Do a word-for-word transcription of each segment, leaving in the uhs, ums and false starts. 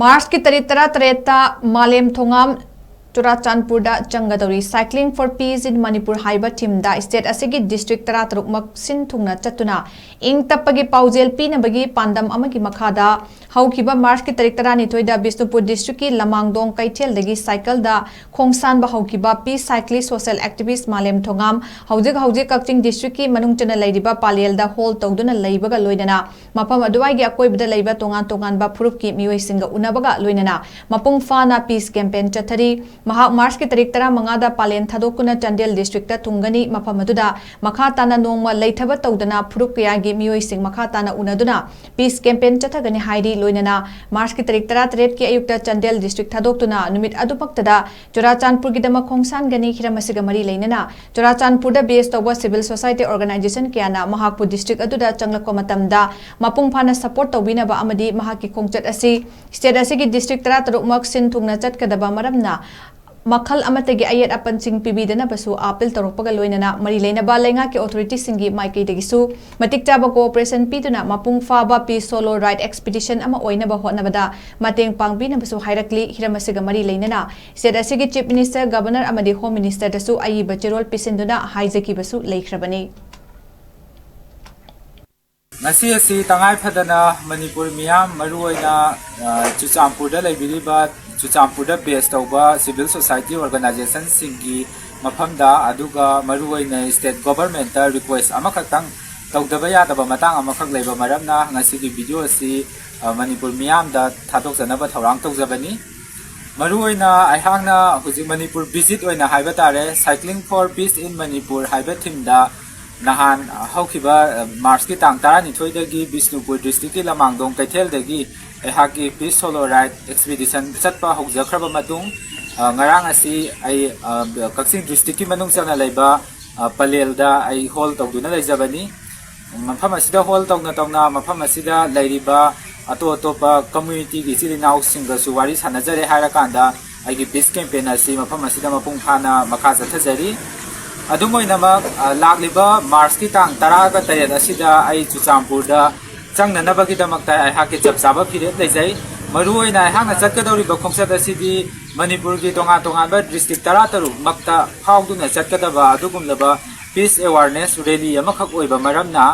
ꯃꯥꯔꯆꯀꯤ ꯇꯥꯔꯤꯛ ꯇꯔꯥꯇꯔꯦꯠꯇ ꯃꯥꯂꯦꯝ ꯊꯣꯉꯥꯝ ꯆꯨꯔꯥꯆꯥꯟꯄꯨꯔꯗ ꯆꯪꯒꯗꯧꯔꯤ꯫ Cycling for Peace in Manipur ꯍꯥꯏꯕ ꯊꯤꯝꯗ ꯁ꯭ꯇꯦꯠ ꯑꯁꯤꯒꯤ ꯗꯤꯁꯇ꯭ꯔꯤꯛ ꯇꯔꯥꯇꯔꯨꯛꯃꯛ ꯁꯤꯟ ꯊꯨꯡꯅ ꯆꯠꯇꯨꯅ ꯏꯪ ꯇꯞꯄꯒꯤ ꯄꯥꯎꯖꯦꯜ ꯄꯤꯅꯕꯒꯤ ꯄꯥꯟꯗꯝ ꯑꯃꯒꯤ ꯃꯈꯥꯗ ꯍꯧꯈꯤꯕ ꯃꯥꯔꯆꯀꯤ ꯇꯥꯔꯤꯛ ꯇꯔꯥꯅꯤꯊꯣꯏꯗ ꯕꯤꯁꯅꯨꯄꯨꯔ ꯗꯤꯁꯇ꯭ꯔꯤꯛꯀꯤ ꯂꯃꯥꯡꯗꯣꯡ ꯀꯩꯊꯦꯜꯗꯒꯤ ꯁꯥꯏꯀꯜꯗ ꯈꯣꯡꯁꯥꯟꯕ ꯍꯧꯈꯤꯕ Peace Cyclist Social Activist ꯃꯥꯂꯦꯝ ꯊꯣꯉꯥꯝ ꯍꯧꯖꯤꯛ ꯍꯧꯖꯤꯛ ꯀꯛꯆꯤꯡ ꯗꯤꯁꯇ꯭ꯔꯤꯛꯀꯤ ꯃꯅꯨꯡ ꯆꯟꯅ ꯂꯩꯔꯤꯕ ꯄꯥꯂꯦꯜꯗ ꯍꯣꯜ ꯇꯧꯗꯨꯅ ꯂꯩꯕꯒ ꯂꯣꯏꯅꯅ ꯃꯐꯝ ꯑꯗꯨꯋꯥꯏꯒꯤ ꯑꯀꯣꯏꯕꯗ ꯂꯩꯕ ꯇꯣꯉꯥꯟ ꯇꯣꯉꯥꯟꯕ ꯐꯨꯔꯨꯞꯀꯤ ꯃꯤꯑꯣꯏꯁꯤꯡꯒ ꯎꯅꯕꯒ ꯂꯣꯏꯅꯅ ꯃꯄꯨꯡ ꯐꯥꯅ Peace Campaign ꯆꯠꯊꯔꯤ꯫ ꯃꯍꯥꯛ ꯃꯥꯔꯆꯀꯤ ꯇꯥꯔꯤꯛ ꯇꯔꯥꯃꯉꯥꯗ ꯄꯥꯂꯦꯟ ꯊꯥꯗꯣꯛꯇꯨꯅ ꯆꯥꯟꯗꯦꯜ ꯗꯤꯁꯇ꯭ꯔꯤꯛꯇ ꯊꯨꯡꯒꯅꯤ꯫ ꯃꯐꯝ ꯑꯗꯨꯗ ꯃꯈꯥ ꯇꯥꯅ ꯅꯣꯡꯃ ꯂꯩꯊꯕ ꯇꯧꯗꯅ ꯐꯨꯔꯨꯞ ꯀꯌꯥꯒꯤ ꯃꯤꯑꯣꯏꯁꯤꯡ ꯃꯈꯥ ꯇꯥꯅ ꯎꯅꯗꯨꯅ Peace Campaign ꯆꯠꯊꯒꯅꯤ ꯍꯥꯏꯔꯤ꯫ ꯂꯣꯏꯅꯅ ꯃꯥꯔꯆꯀꯤ ꯇꯥꯔꯤꯛ ꯇꯔꯥꯇꯔꯦꯠꯀꯤ ꯑꯌꯨꯛꯇ ꯆꯥꯟꯗꯦꯜ ꯗꯤꯁꯇ꯭ꯔꯤꯛ ꯊꯥꯗꯣꯛꯇꯨꯅ ꯅꯨꯃꯤꯠ ꯑꯗꯨꯃꯛꯇꯗ ꯆꯨꯔꯥꯆꯥꯟꯄꯨꯔꯒꯤꯗꯃꯛ ꯈꯣꯡꯁꯥꯟꯒꯅꯤ꯫ ꯍꯤꯔꯝ ꯑꯁꯤꯒ ꯃꯔꯤ ꯂꯩꯅꯅ ꯆꯨꯔꯥꯆꯥꯟꯄꯨꯔꯗ base ꯇꯧꯕ civil society organization ꯀꯌꯥꯅ ꯃꯍꯥꯛꯄꯨ ꯗꯤꯁꯇ꯭ꯔꯤꯛ ꯑꯗꯨꯗ ꯆꯪꯂꯛꯄ ꯃꯇꯝꯗ ꯃꯄꯨꯡ ꯐꯥꯅ support ꯇꯧꯕꯤꯅꯕ ꯑꯃꯗꯤ ꯃꯍꯥꯛꯀꯤ ꯈꯣꯡꯆꯠ ꯑꯁꯤ ꯁ꯭ꯇꯦꯠ ꯑꯁꯤꯒꯤ ꯗꯤꯁꯇ꯭ꯔꯤꯛ ꯇꯔꯥꯇꯔꯨꯛꯃꯛ ꯁꯤꯟ ꯊꯨꯡꯅ ꯆꯠꯀꯗꯕ ꯃꯔꯝꯅ ꯃꯈꯜ ꯑꯃꯠꯇꯒꯤ ꯑꯌꯦꯠ ꯑꯄꯟꯁꯤꯡ ꯄꯤꯕꯤꯗꯅꯕꯁꯨ appeal ꯇꯧꯔꯛꯄꯒ ꯂꯣꯏꯅꯅ ꯃꯔꯤ ꯂꯩꯅꯕ ꯂꯩꯉꯥꯛꯀꯤ authority ꯁꯤꯡꯒꯤ ꯃꯥꯏꯀꯩꯗꯒꯤꯁꯨ ꯃꯇꯤꯛ ꯆꯥꯕ cooperation ꯄꯤꯗꯨꯅ ꯃꯄꯨꯡ ꯐꯥꯕ Peace Solo Ride Expedition ꯑꯃ ꯑꯣꯏꯅꯕ ꯍꯣꯠꯅꯕꯗ ꯃꯇꯦꯡ ꯄꯥꯡꯕꯤꯅꯕꯁꯨ ꯍꯥꯏꯔꯛꯂꯤ꯫ ꯍꯤꯔꯝ ꯑꯁꯤꯒ ꯃꯔꯤ ꯂꯩꯅꯅ ꯁ꯭ꯇꯦꯠ ꯑꯁꯤꯒꯤ Chief Minister, Governor ꯑꯃꯗꯤ Home Minister ꯗꯁꯨ ꯑꯏꯕ ꯆꯦꯔꯣꯜ ꯄꯤꯁꯤꯟꯗꯨꯅ ꯍꯥꯏꯖꯈꯤꯕꯁꯨ ꯂꯩꯈ꯭ꯔꯕꯅꯤ꯫ ꯉꯁꯤ ꯑꯁꯤ ꯇꯉꯥꯏ ꯐꯗꯅ ꯃꯅꯤꯄꯨꯔ ꯃꯤꯌꯥꯝ, ꯃꯔꯨꯑꯣꯏꯅ, ꯑ, ꯆꯨꯔꯆꯥꯟꯄꯨꯔꯗ ꯂꯩꯕꯤꯔꯤꯕ, ꯆꯨꯔꯆꯥꯟꯄꯨꯔꯗ base ꯇꯧꯕ civil society organization ꯁꯤꯡꯒꯤ ꯃꯐꯝꯗ, ꯑꯗꯨꯒ ꯃꯔꯨꯑꯣꯏꯅ state government ꯇ request ꯑꯃꯈꯛꯇꯪ ꯇꯧꯗꯕ ꯌꯥꯗꯕ ꯃꯇꯥꯡ ꯑꯃꯈꯛ ꯂꯩꯕ ꯃꯔꯝꯅ ꯉꯁꯤꯒꯤ video ꯑꯁꯤ, ꯑ, ꯃꯅꯤꯄꯨꯔ ꯃꯤꯌꯥꯝꯗ ꯊꯥꯗꯣꯛꯆꯅꯕ ꯊꯧꯔꯥꯡ ꯇꯧꯖꯕꯅꯤ꯫ ꯃꯔꯨꯑꯣꯏꯅ ꯑꯩꯍꯥꯛꯅ ꯍꯧꯖꯤꯛ ꯃꯅꯤꯄꯨꯔ visit ꯑꯣꯏꯅ ꯍꯥꯏꯕ ꯇꯥꯔꯦ, Cycling for Peace in Manipur ꯍꯥꯏꯕ theme ꯗ ꯅꯍꯥꯟ ꯍꯧꯈꯤꯕ, ꯑ, ꯃꯥꯔꯆꯀꯤ ꯇꯥꯡ ꯇꯔꯥꯅꯤꯊꯣꯏꯗꯒꯤ ꯕꯤꯁꯅꯨꯄꯨꯔ district ꯀꯤ ꯂꯃꯥꯡꯗꯣꯡ ꯀꯩꯊꯦꯜꯗꯒꯤ ꯑꯩꯍꯥꯛꯀꯤ Peace Solo Ride Expedition ꯆꯠꯄ ꯍꯧꯖꯈ꯭ꯔꯕ ꯃꯇꯨꯡ, ꯑ, ꯉꯔꯥꯡ ꯑꯁꯤ ꯑꯩ, ꯑ, ꯀꯛꯆꯤꯡ district ꯀꯤ ꯃꯅꯨꯡ ꯆꯟꯅ ꯂꯩꯕ, ꯑ, ꯄꯂꯦꯜꯗ ꯑꯩ ꯍꯣꯜ ꯇꯧꯗꯨꯅ ꯂꯩꯖꯕꯅꯤ꯫ ꯃꯐꯝ ꯑꯁꯤꯗ ꯍꯣꯜ ꯇꯧꯅ ꯇꯧꯅ ꯃꯐꯝ ꯑꯁꯤꯗ ꯂꯩꯔꯤꯕ ꯑꯇꯣꯞ ꯑꯇꯣꯞꯄ community ꯒꯤ ꯏꯆꯤꯜ ꯏꯅꯥꯎꯁꯤꯡꯒꯁꯨ ꯋꯥꯔꯤ ꯁꯥꯟꯅꯖꯔꯦ ꯍꯥꯏꯔꯀꯥꯟꯗ ꯑꯩꯒꯤ Peace Campaign ꯑꯁꯤ ꯃꯐꯝ ꯑꯁꯤꯗ ꯃꯄꯨꯡ ꯐꯥꯅ ꯃꯈꯥ ꯆꯠꯊꯖꯔꯤ꯫ ꯑꯗꯨꯝ ꯑꯣꯏꯅꯃꯛ, ꯑ, ꯂꯥꯛꯂꯤꯕ ꯃꯥꯔꯆꯀꯤ ꯇꯥꯡ ꯇꯔꯥꯒ ꯇꯔꯦꯠ ꯑꯁꯤꯗ ꯑꯩ ꯆꯨꯔꯆꯥꯟꯄꯨꯔꯗ ꯆꯪꯅꯅꯕꯒꯤꯗꯃꯛꯇ ꯑꯩꯍꯥꯛꯀꯤ ꯆꯞ ꯆꯥꯕ ꯐꯤꯔꯦꯞ ꯂꯩꯖꯩ꯫ ꯃꯔꯨꯑꯣꯏꯅ ꯑꯩꯍꯥꯛꯅ ꯆꯠꯀꯗꯧꯔꯤꯕ ꯈꯣꯡꯆꯠ ꯑꯁꯤꯗꯤ ꯃꯅꯤꯄꯨꯔꯒꯤ ꯇꯣꯉꯥꯟ ꯇꯣꯉꯥꯟꯕ ꯗꯤꯁꯇ꯭ꯔꯤꯛ ꯇꯔꯥꯇꯔꯨꯛ ꯃꯛꯇ ꯐꯥꯎꯗꯨꯅ ꯆꯠꯀꯗꯕ ꯑꯗꯨꯒꯨꯝꯂꯕ peace awareness rally ꯑꯃꯈꯛ ꯑꯣꯏꯕ ꯃꯔꯝꯅ,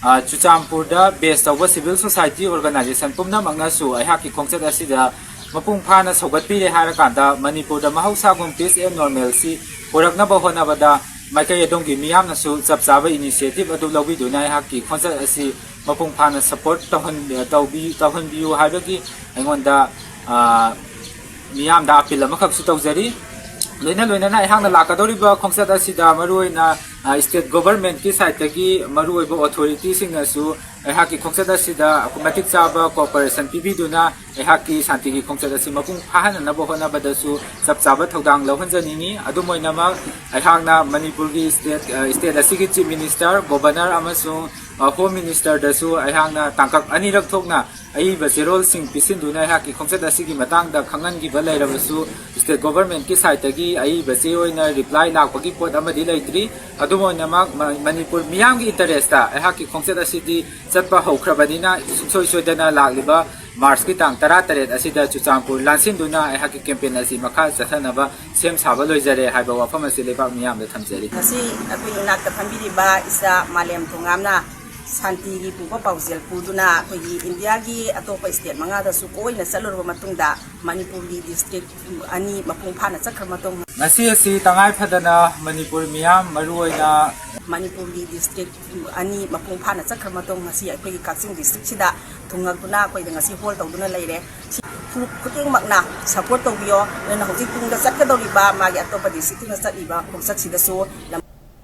ꯑ, ꯆꯨꯔꯆꯥꯟꯄꯨꯔꯗ base ꯇꯧꯕ civil society organization ꯄꯨꯝꯅꯃꯛꯅꯁꯨ ꯑꯩꯍꯥꯛꯀꯤ ꯈꯣꯡꯆꯠ ꯑꯁꯤꯗ ꯃꯄꯨꯡ ꯐꯥꯅ ꯁꯧꯒꯠꯄꯤꯔꯦ ꯍꯥꯏꯔꯀꯥꯟꯗ ꯃꯅꯤꯄꯨꯔꯗ ꯃꯍꯧꯁꯥꯒꯨꯝ peace and normalcy ꯄꯨꯔꯛꯅꯕ ꯍꯣꯠꯅꯕꯗ ꯃꯥꯏꯀꯩ ꯑꯗꯣꯝꯒꯤ ꯃꯤꯌꯥꯝꯅꯁꯨ ꯆꯞ ꯆꯥꯕ initiative ꯑꯗꯨ ꯂꯧꯕꯤꯗꯨꯅ ꯑꯩꯍꯥꯛꯀꯤ ꯈꯣꯡꯆꯠ ꯑꯁꯤ ꯃꯄꯨꯡ ꯐꯥꯅ support ꯇꯧꯍꯟ-, ꯇꯧꯕꯤ-, ꯇꯧꯍꯟꯕꯤꯌꯨ ꯍꯥꯏꯕꯒꯤ ꯑꯩꯉꯣꯟꯗ, ꯑ, ꯃꯤꯌꯥꯝꯗ appeal ꯑꯃꯈꯛꯁꯨ ꯇꯧꯖꯔꯤ꯫ ꯂꯣꯏꯅ ꯂꯣꯏꯅꯅ ꯑꯩꯍꯥꯛꯅ ꯂꯥꯛꯀꯗꯧꯔꯤꯕ ꯈꯣꯡꯆꯠ ꯑꯁꯤꯗ ꯃꯔꯨꯑꯣꯏꯅ, ꯑ, state governmentꯀꯤ sideꯇꯒꯤ ꯃꯔꯨꯑꯣꯏꯕ authorityꯁꯤꯡꯅꯁꯨ ꯑꯩꯍꯥꯛꯀꯤ ꯈꯣꯡꯆꯠ ꯑꯁꯤꯗ ꯃꯇꯤꯛ ꯆꯥꯕ cooperation ꯄꯤꯕꯤꯗꯨꯅ ꯑꯩꯍꯥꯛꯀꯤ ꯁꯥꯟꯇꯤꯒꯤ ꯈꯣꯡꯆꯠ ꯑꯁꯤ ꯃꯄꯨꯡ ꯐꯥꯍꯟꯅꯅꯕ ꯍꯣꯠꯅꯕꯗꯁꯨ ꯆꯞ ꯆꯥꯕ ꯊꯧꯗꯥꯡ ꯂꯧꯍꯟꯖꯅꯤꯡꯏ꯫ ꯑꯗꯨꯝ ꯑꯣꯏꯅꯃꯛ, ꯑꯩꯍꯥꯛꯅ ꯃꯅꯤꯄꯨꯔꯒꯤ state, ꯑ, state ꯑꯁꯤꯒꯤ chief minister, governor ꯑꯃꯁꯨꯡ, ꯑ, home ministerꯗꯁꯨ ꯑꯩꯍꯥꯛꯅ ꯇꯥꯡꯀꯛ ꯑꯅꯤꯔꯛ ꯊꯣꯛꯅ ꯑꯏꯕ ꯆꯦꯔꯣꯜꯁꯤꯡ ꯄꯤꯁꯤꯟꯗꯨꯅ ꯑꯩꯍꯥꯛꯀꯤ ꯈꯣꯡꯆꯠ ꯑꯁꯤꯒꯤ ꯃꯇꯥꯡꯗ ꯈꯪꯍꯟꯈꯤꯕ ꯂꯩꯔꯕꯁꯨ, state governmentꯀꯤ sideꯇꯒꯤ ꯑꯏꯕ ꯆꯦ ꯑꯣꯏꯅ reply ꯂꯥꯛꯄꯒꯤ ꯄꯣꯠ ꯑꯃꯗꯤ ꯂꯩꯇ꯭ꯔꯤ꯫ ꯑꯗꯨꯝ ꯑꯣꯏꯅꯃꯛ, ꯃ-, ꯃꯅꯤꯄꯨꯔ ꯃꯤꯌꯥꯝꯒꯤ interestꯇ ꯑꯩꯍꯥꯛꯀꯤ ꯈꯣꯡꯆꯠ ꯑꯁꯤꯗꯤ ꯆꯠꯄ ꯍꯧꯈ꯭ꯔꯕꯅꯤꯅ, ꯁꯨꯡꯁꯣꯏ ꯁꯣꯏꯗꯅ ꯂꯥꯛꯂꯤꯕ Marchꯀꯤ ꯇꯥꯡ ꯇꯔꯥꯇꯔꯦꯠ ꯑꯁꯤꯗ ꯆꯨꯔꯆꯥꯟꯄꯨꯔ ꯂꯥꯟꯁꯤꯟꯗꯨꯅ ꯑꯩꯍꯥꯛꯀꯤ campaign ꯑꯁꯤ ꯃꯈꯥ ꯆꯠꯊꯅꯕ ꯁꯦꯝ ꯁꯥꯕ ꯂꯣꯏꯖꯔꯦ ꯍꯥꯏꯕ ꯋꯥꯐꯝ ꯑꯁꯤ ꯂꯩꯕꯥꯛ ꯃꯤꯌꯥꯝꯗ ꯊꯝꯖꯔꯤ꯫ ꯉꯁꯤ ꯑꯩꯈꯣꯏ ꯏꯅꯥꯛꯇ ꯐꯝꯕꯤꯔꯤꯕ ꯏꯆꯥ ꯃꯥꯂꯦꯝ ꯊꯣꯉꯥꯝꯅ ꯁꯥꯟꯇꯤꯒꯤ ꯄꯨꯕ ꯄꯥꯎꯖꯦꯜ ꯄꯨꯗꯨꯅ ꯑꯩꯈꯣꯏꯒꯤ ꯏꯟꯗꯤꯌꯥꯒꯤ ꯑꯇꯣꯞꯄ state ꯃꯉꯥꯗꯁꯨ ꯀꯣꯏꯅ ꯆꯠꯂꯨꯔꯕ ꯃꯇꯨꯡꯗ ꯃꯅꯤꯄꯨꯔꯒꯤ district ꯑꯅꯤ ꯃꯄꯨꯡ ꯐꯥꯅ ꯆꯠꯈ꯭ꯔ ꯃꯇꯨꯡ, ꯉꯁꯤ ꯑꯁꯤ ꯇꯉꯥꯏ ꯐꯗꯅ ꯃꯅꯤꯄꯨꯔ ꯃꯤꯌꯥꯝ, ꯃꯔꯨꯑꯣꯏꯅ ꯃꯅꯤꯄꯨꯔꯒꯤ district ꯑꯅꯤ ꯃꯄꯨꯡ ꯐꯥꯅ ꯆꯠꯈ꯭ꯔ ꯃꯇꯨꯡ, ꯉꯁꯤ ꯑꯩꯈꯣꯏꯒꯤ ꯀꯛꯆꯤꯡ districtꯁꯤꯗ ꯊꯨꯡꯉꯛꯇꯨꯅ ꯑꯩꯈꯣꯏꯗ ꯉꯁꯤ hold ꯇꯧꯗꯨꯅ ꯂꯩꯔꯦ꯫ ꯁꯤ ꯐꯨꯔꯨꯞ ꯈꯨꯗꯤꯡꯃꯛꯅ support ꯇꯧꯕꯤꯌꯣ꯫ ꯑꯗꯨꯅ ꯍꯧꯖꯤꯛ ꯇꯨꯡꯗ ꯆꯠꯀꯗꯧꯔꯤꯕ ꯃꯥꯒꯤ ꯑꯇꯣꯞꯄ districtꯁꯤꯡꯗ ꯆꯠꯂꯤꯕ ꯈꯣꯡꯆꯠꯁꯤꯗꯁꯨ ꯂꯝ